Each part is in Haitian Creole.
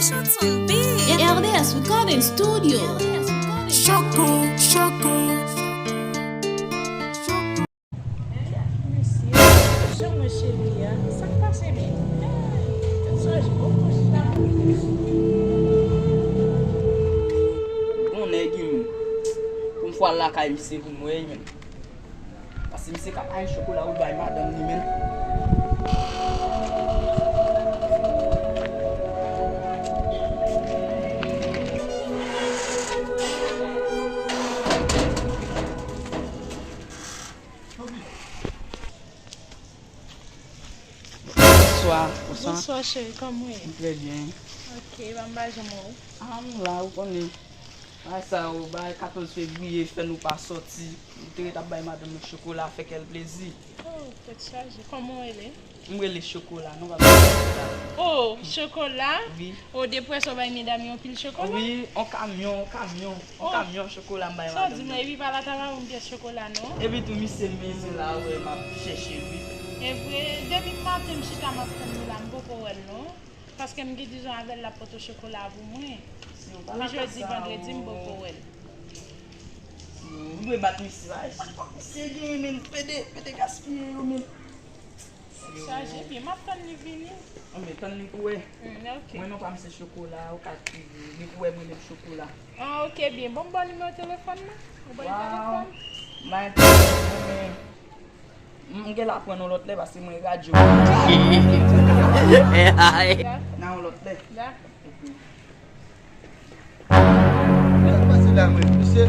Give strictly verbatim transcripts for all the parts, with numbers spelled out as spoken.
R D S Recording Studio. Choco, Choco. Mesye, jan mwen cheri a, sa k pase menm? Hey, tèt chaje, bon, bon, chita. Bon nèg, wi, pou m fwa lakay misye pou mwen, wi, menm. Paske misye ka ayen chokola ou bay madanm li menm. Bonswa, bonswa. Bonswa, cheri, kòman w ye? M trè byen. Ok, ban m ba janm wè w. Ah, m la, ou konnen. Bagay sa yo, bagay katòz fevriye fè nou pa sòti. Nou te ret ap bay madanm nou chokola, fè kè l plezi. Oh, tèt chaje. Kòman w rele? M rele Chokola, non, pa Chokola. Oh, Chokola? Wi. Oh, depi sa w bay medam yo anpil chokola? Wi, on kamyon, on kamyon, on kamyon chokola m bay madanm nan. Sa w di mwen, epi pa la ta ba m pyès chokola, non? Epi tou, misye, misye la, wè, m ap chèche l, wi. E vre, depi maten m chita m ap tann li la, m poko wè l, non. Paske m gen dizon avè l, l ap pote chokola pou mwen. Epi jodi vandredi, m poko wè l. Ou dwe bat misye, ay, chak fwa misye genyen, men pede, pede gaspiye yo, men. Chaje, byen, m ap tann li vini. Anben, tann li pou wè. Mm, ok. Mwen non pa m se Chokola, ou ka ekri, li pou wè mwen menm Chokola. Ah, ok, byen. Bon, m ba w nimewo telefòn nan. Ou ba m telefòn? Waw. M ba w telefòn mwen, men m, m gen la pran yon lòt lè, paske mwen radyo. Nan yon lòt lè. Dakò. Sa k pase la, mwen? Misye,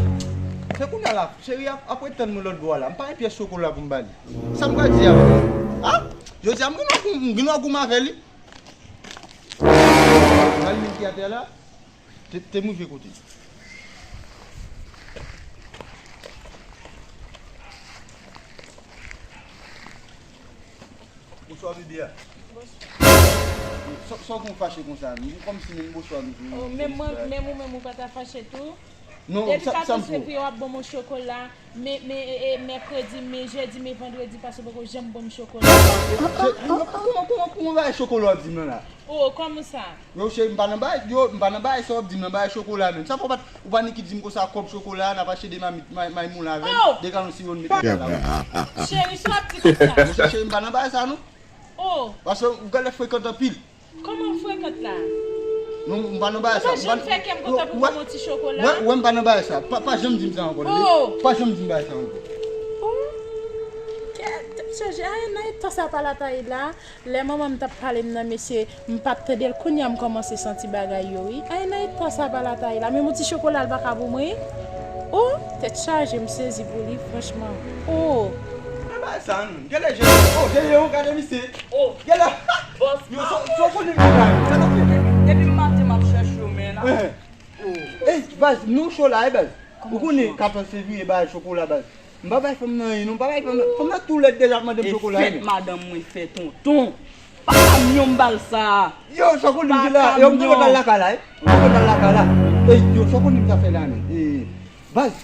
se kounye a la, cheri ap, ap ret tann mwen lòt bò a la. M pa gen pyès chokola pou m ba li. Sa m pral di a menm? Ah? Jodi a, m gen dwa gou-, m gen dwa goumen avè li. Gade li ki atè la. Te, te m rive kote. Bonswa, bebe a. Bonswa. Sa, sa w gen w fache konsa? Kòmsi menm bonswa nou di. Oh, menm mwen, menm ou menm ou pa ta fache tou? Non, depi sa, sa m katòz fevriye, w ap ban m yon chokola. Men, men, e, e, mèkredi, men jedi, men vandredi, paske w poko janm ban m chokola. Kòman, kòman, kòman, kòman bagay chokola w ap di m nan la? Oh, kòman sa? Yo, cheri, m pa nan bagay, yo, m pa nan bagay sa w ap di m nan, bagay chokola menm. Sa fè w pa t, ou pa ni ki di m konsa kòb chokola, n ap achte de mamit, may, may moulen avè l, oh! De galon siwo n met nan kay la, wi. Cheri, sa w ap di konsa? Monchè, cheri, m pa nan bagay sa, non. Oh! Paske ou genlè frekant anpil. Kòman m frekant la? Non, m pa nan bagay sa. Ou pa janm fè kè m kontan pou ban m yon ti chokola? Wè, wè, m pa nan bagay sa. Pa, pa janm di m sa ankò, tande? Oh! Pa janm di m bagay sa ankò. Oh! Kèt, tèt chaje. Ay, nan eta sa pa la ta ye la. Lè manman m t ap pale m nan, mesye, m pa t tande l. Kounye a m kòmanse santi bagay yo, wi. Ay, nan eta sa pa la ta ye la. Menm yon ti chokola l pa ka pou mwen. Oh, tèt chaje, m sezi pou li, franchman. Oh. Nan bagay sa, non. Genlè je, oh, Jedeon, gade misye. Oh. Genlè. Bòs. Yo, so, so konnen m genlè. Sa n ap fè? Depi maten m ap chèche w, men. Eh. Oh. Ey, baz, nou cho la, eh, baz. Ou konnen katòz fevriye, bagay chokola, baz. M pa bay fanm nan anyen, non, m pa bay fanm nan. Fanm nan tou lèd deja ap mande m chokola, men. E fèt madanm mwen fè tonton. Pa kamyon m ba l sa. Yo, sa w konnen m te la, yo, m te kontan lakay la, eh. M te kontan lakay la. Ey, yo, sa w konnen m ta fè la, men. Eh, baz,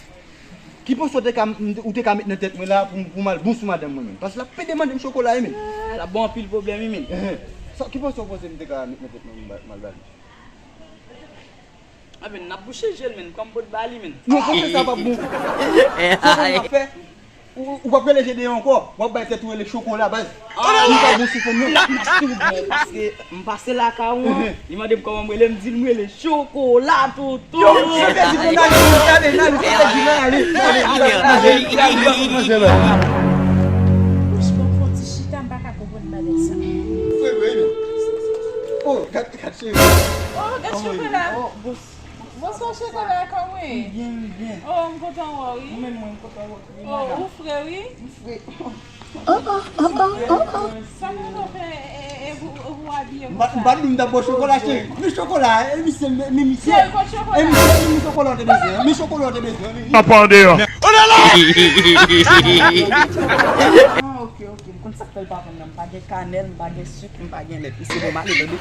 ki pòs ou te ka, ou te ka met nan tèt mwen la pou, pou m al bon sou madanm mwen, men. Paske l ap pede mande m chokola, eh, men. Ah, l ap ban anpil pwoblèm, wi, men. Eh, eh. Sa, ki pòs ou panse m te ka met nan tèt mwen m al ba li? Anben, n ap bouche je l, men, kòm pot ba li, men. Non, panse sa p ap bon. Sa w konn w ap fè? Ou, ou p ap rele Jedeon ankò. W ap bay tèt ou rele Chokola, baz. Ah. Ou pa bon sou fanm nan. N ap, n ap tou bon, paske m pase lakay ou an, li mande m kòman m rele, m di l m rele Chokola Toto. Yo, se pèdi pou n ale, n ale, n ale, se pèdi pou n ale, n ale, n ale, n ale. Franchman, m fè yon ti chita, m pa ka konprann bagay sa. Vre, vre, men. Oh, gad, gad, cheri. Oh, gad Chokola. Oh, bon. Bonswa, Chokola, kòman w ye? M byen, m byen. Oh, m kontan wè w, wi. Ou menm, mwen, m kontan wè w tou, wi, madam. Oh, ou fre, wi. M fre. Sa nou fè, e, e, e, pou, pou abiye konsa? M pa, m pa di m t ap bò chokola, cheri. Men chokola, e misye, men, men misye. Cheri, kot chokola? E misye, men chokola w te bezwen, men chokola w te bezwen, men. Apa andeyò. Ah, ok, ok. M konn sa k fè l pa vann nan. M pa gen kanèl, m pa gen sik, m pa gen lèt. Misye bon male, tande.